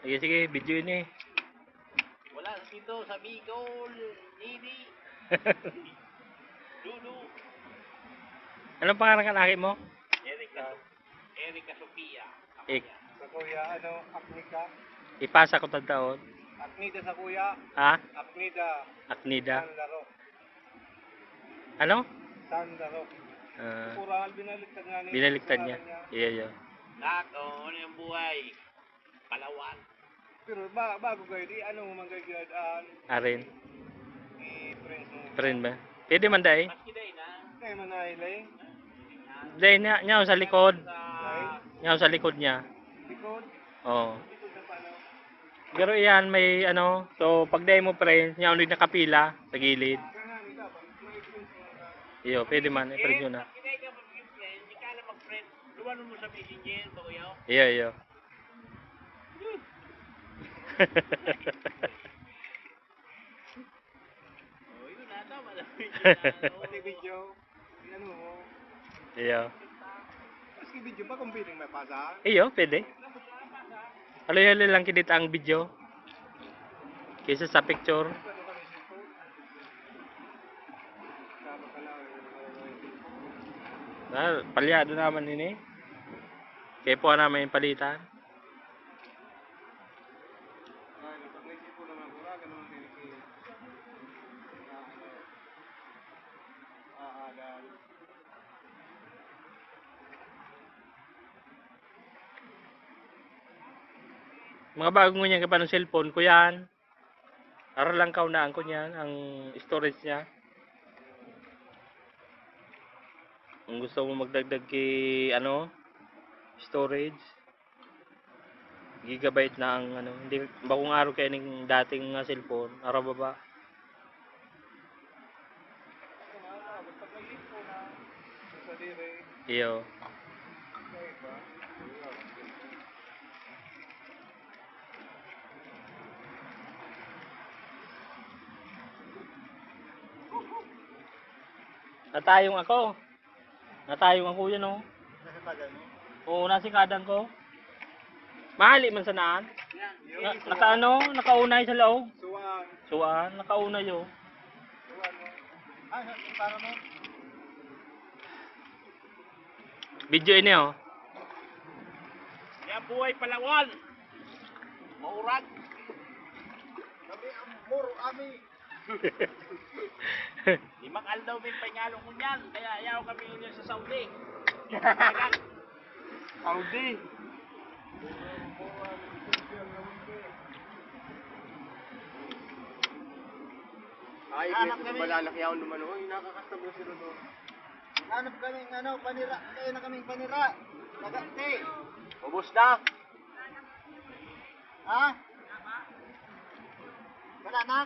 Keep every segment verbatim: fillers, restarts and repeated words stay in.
Sige, sige, video ini. Wala dito sa Bicol, Nini. Dudu. Anong pangalan kan aki mo? Erica. Erica Sofia. Ik- Sa kuya, ano, Aknika? Ipasa ko tagtaon. Aknida sa kuya. Ha? Aknida. Aknida. San Laro. Ano? San Laro. Ah. Kukurangan, binaliktad nga niya. Binaliktad niya. Kukurangan niya. Iya, iya. Nako, ano yung buhay? Palawan. Pero ba, bago kayo, di ano mo man kayo, ah, Arin. I-friend mo. Friend ba? Pwede man, dai. Maski dai na. Kaya man na, Ilay. Dai niya, niya sa likod. Sa Niya sa likod niya. Likod. Oo. Likod na paano? Pero iyan, may ano, so pag dai mo, friend, niya ulit nakapila sa gilid. Kaya nga, may dapat, may friends mo na. Iyo, pwede man, i-friend nyo na. Maski dai ka mag-friend, di ka na mag-friend. Luwan mo sa messenger, bago yaw. Iyo, iyo. Oh, yun na, tama na. Pati video. Ano mo? Iyo. Maski video pa kung pwedeng mapasa. Iyo, pwede. Haloy-haloy lang kinita ang video. Kaysa sa picture. Ah, palyado naman ini. Kaya po naman yung palitan. Mga bago ngunyan ka pa ng cellphone ko yan. Ara lang kaunaan ko niyan, ang storage niya. Kung gusto mo magdagdag ki, ano, storage, gigabayt na ang, ano, hindi, bakong araw kaya ning dating nga cellphone, ara baba. Iyo. Natayong ako. Natayong ako yun, oh. Nasa tagal mo? Oo, nasa kadan ko. Mahali man sanaan. Yan. Na, naka ano, nakaunay sa laog. Suwaan. Suwaan, nakaunay, oh. Suwaan, oh. Ay, sa, para mo. Video ini, oh. Yan, buhay palawan. Maurag. Kami ang muro, ami. Limang aldaw may pangalo ko niyan, kaya ayaw kami ninyo sa Saudi. Saudi. Ay, Hanap ito kami. Balanak yaon naman, oh. Yung nakakasabot si Rodolfo. Hanap kami ng ano, panira. Kaya na kaming panira. Nagati. Ubus na. Ha? Wala na?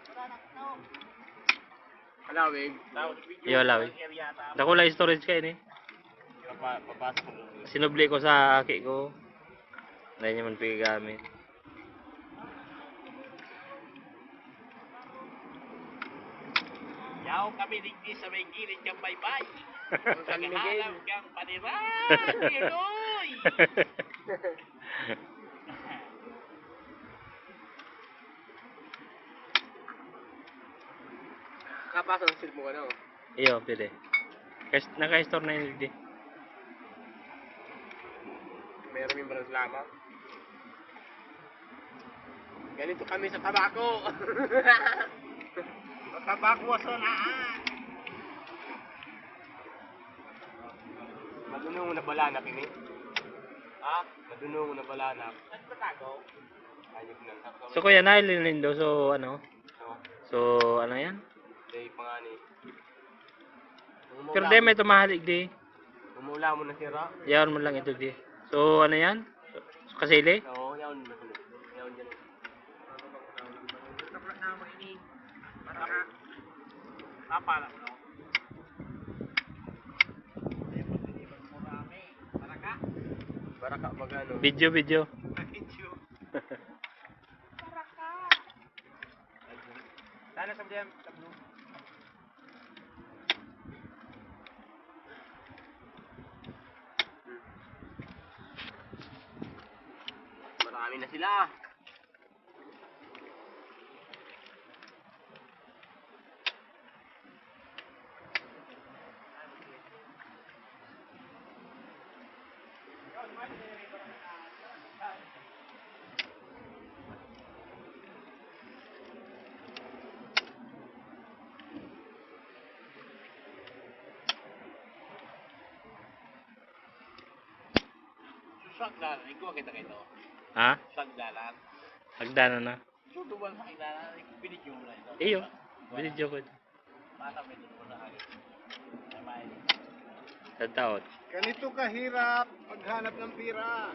Wala na. No. Halawig. Yo, halawig. Dako lang storage kayo ni. Papa-, papasok ko. Sinubli ko sa aki ko. Dai niya man pigagamit. Yaw kami digdi sa may gilid kang baybay. San Miguel. Naghahanap kang panira. Pinoy! Kapasa ang cellphone, ano? Iyo, pwede. Kas-, naka-store na yun, di. May remembrance lamang. Ganito kami sa tabako. Sa tabako, sa na. Madunong na balanak ini. Ha? Madunong na balanak. Nagpatago? Ayok na. So, kuya, nahilin nindo. So, ano? So, So, ano yan? Day, pangani. Pero di may tumahalig di. Umuulam mo na, sira. Yaon mo lang ito di. So, ano yan? So, kasili? Oo, yaon mo na. Yaon dyan. Napala ko, no? Baraka. Baraka, magano? Video, video. Video. Baraka. Sana sa blue. Sa blue. Kami na sila. Sagdanan, igwa kita kayo. Ha? Sagdanan. Sagdanan na. So, duman sa kailangan, binidyo mo na ito. Iyo, binidyo ko ito. Baka may dugo na agad. Ay, may. Sa taon. Ganito kahirap maghanap ng pira.